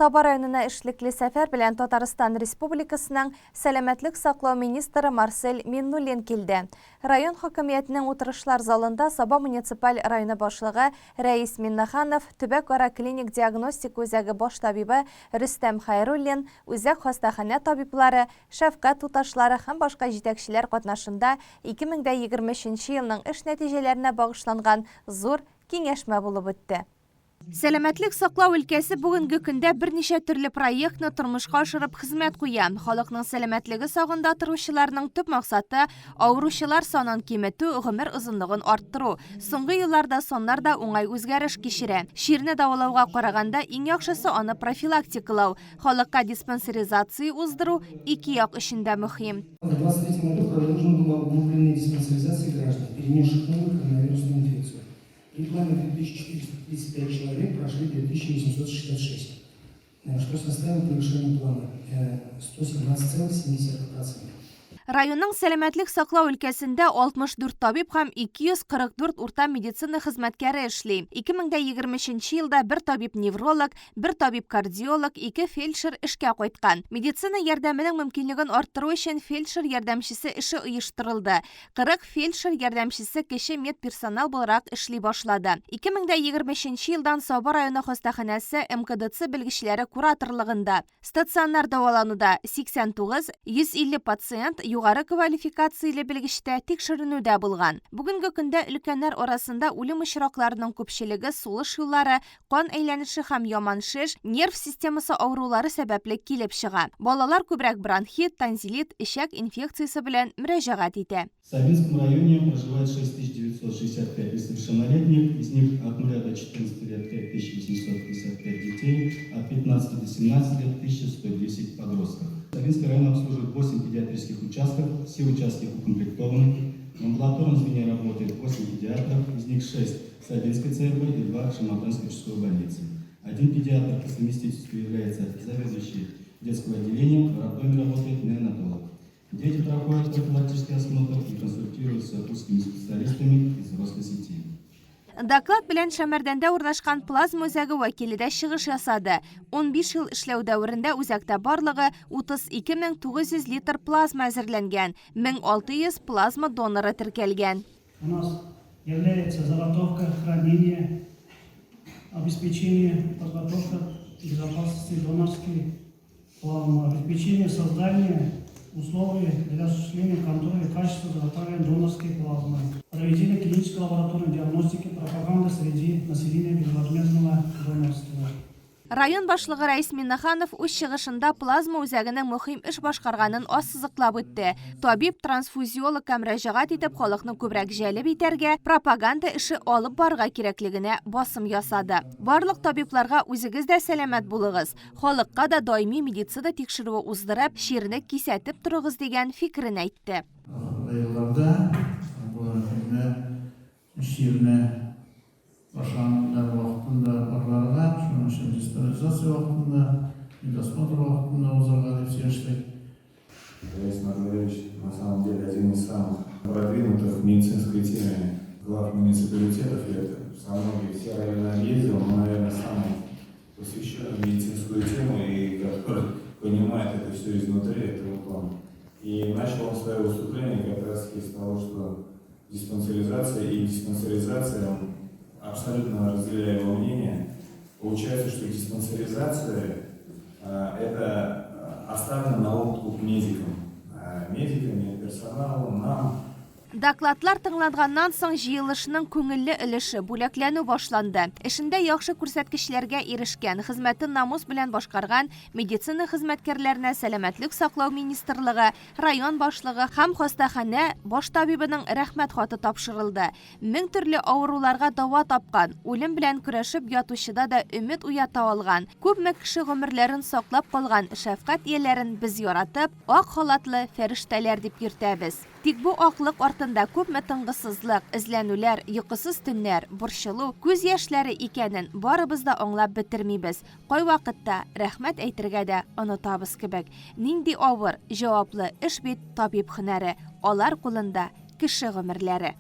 Саба районына эшлекле сәфәр белән Татарстан Республикасының сәламәтлек саклау министры Марсель Миннуллин килде. Район хакимиятенең утырышлар залында Саба муниципаль районы башлыгы Рәис Миннеханов, төбәкара клиник диагностика үзәге баш табибы Рөстәм Хәйруллин, үзәк хастаханә табиблары, шәфкать туташлары һәм башка җитәкчеләр катнашында 2023 елның эш нәтиҗәләренә багышланган зур киңәшмә булып үтте. Сәламәтлек саклау өлкәсе бүгенге көндә берничә төрле проектны тормышка ашырып хезмәт куя. Халыкның сәламәтлеге сагында торучыларның төп максаты, авыручылар санын киметү, гомер озынлыгын арттыру. Соңгы елларда саннар да уңай үзгәреш кичерә. Чирне дәвалауга караганда, иң яхшысы аны профилактикалау. Халыкка диспансеризация уздыру ике як өчен дә мөһим. В 23 году продолжена была углубленная диспансеризация граждан, перенесших новую коронавирусную инфекцию. При плане 2435 человек прошли 2866, что составило превышение плана 117,7%. Районның сәламәтлек саклау өлкәсендә 64 табиб һәм 244 урта медицина хезмәткәре эшли. 2023 елда бер табиб-невролог, бер табиб-кардиолог, ике фельдшер эшкә кайткан. Медицина ярдәменең мөмкинлеген арттыру өчен фельдшер ярдәмчесе эше оештырылды. 40 фельдшер ярдәмчесе кече медперсонал буларак эшли башлады. 2023 елдан Саба районы хастаханәсе МКДЦ белгечләре кураторлыгында стационар дәвалануда 89, 150 пациент югары квалификацияле белгечтә тикшеренүдә булган. Бүгенге көндә өлкәннәр арасында үлем очракларының күпчелеге сулыш юллары, кан әйләнеше һәм яман шеш, нерв системасы авырулары сәбәпле килеп чыга. Балалар күбрәк бронхит, тонзиллит, эчәк инфекциясе белән мөрәҗәгать итә. В Сабинском районе проживает 6965 несовершеннолетних, из них от 0 до 14 лет 5855 детей, от 15 до 17 лет 1110 подростков. Сабинский район обслуживает 8 педиатрических участков, все участки укомплектованы. В амбулаторном звене работает 8 педиатров, из них 6 Сабинской ЦРБ и 2 Шамординской участковой больницы. Один педиатр по совместительству является заведующий детского отделения, в роддоме работает неонатолог. Дети проходят профилактический осмотр и консультируются узкими специалистами из взрослой сети. Доклад белән Шәмәрдәндә урнашкан плазма үзәге вәкиле дә чыгыш ясады. 15 ел эшләү дәверендә үзәктә барлыгы 32 900 литр плазма әзерләнгән, 1600 плазма доноры теркәлгән. У нас является заготовка, хранение, обеспечение, подготовка безопасности донорской плазмы, обеспечение создания условий для осуществления контроля качества заготовления донорской плазмы, проведение клинической лабораторной диагностики, пропаганда среди населения безвозмездного донорства. Район башлыгы Рәис Миннеханов үз чыгышында плазма үзәгенең мөһим эш башкарганын ассызыклап үтте. Табиб трансфузиологка мөрәҗәгать итеп халыкны күбрәк җәлеп итәргә, пропаганда эше алып барырга кирәклегенә басым ясады. Барлык табибларга үзегез дә сәламәт булыгыз, халыкка да даими медицина тикшерүе уздырып, чирне кисәтеп торыгыз дигән фикерен әйтте. Ахыргы елларда бүгенге көндә чирне башланган вакытында барларга, шуның өчен диспансеризация вакытында, медосмотр вакытында узарга дип сөйләштек. Раис Марселевич на самом деле один из самых продвинутых в медицинской теме глав муниципалитетов. Я со многие все районы объездил, но, наверное, самый посвященный в медицинскую тему и который понимает это все изнутри, это вот он. И начал он свое выступление как раз с того, что диспансеризация и диспансеризация, он абсолютно разделяя его мнение, получается, что диспансеризация это оставлено на откуп медикам, медикам, медперсоналу, нам. Докладлар тыңланганнан соң җыелышның күңелле өлеше бүләкләнү башланды. Эшендә яхшы күрсәткечләргә ирешкән, хезмәтен намус белән башкарган медицина хезмәткәрләренә сәламәтлек саклау министрлыгы, район башлыгы һәм хастаханә баш табибының рәхмәт хаты тапшырылды. Мең төрле авыруларга дава тапкан, үлем белән көрәшеп ятучыда да өмет уята алган, күпме кеше гомерләрен саклап калган шәфкать ияләрен без яратып, ак халатлы фәрештәләр дип йөртәбез. Тик бу аклык артында күпме тынгысызлык, эзләнүләр, йокысыз төннәр, борчылу, күз яшьләре икәнен барыбыз да аңлап бетермибез. Кайвакытта рәхмәт әйтергә дә онытабыз кебек. Нинди авыр, җаваплы эш бит табиб һөнәре, алар кулында кеше гомерләре.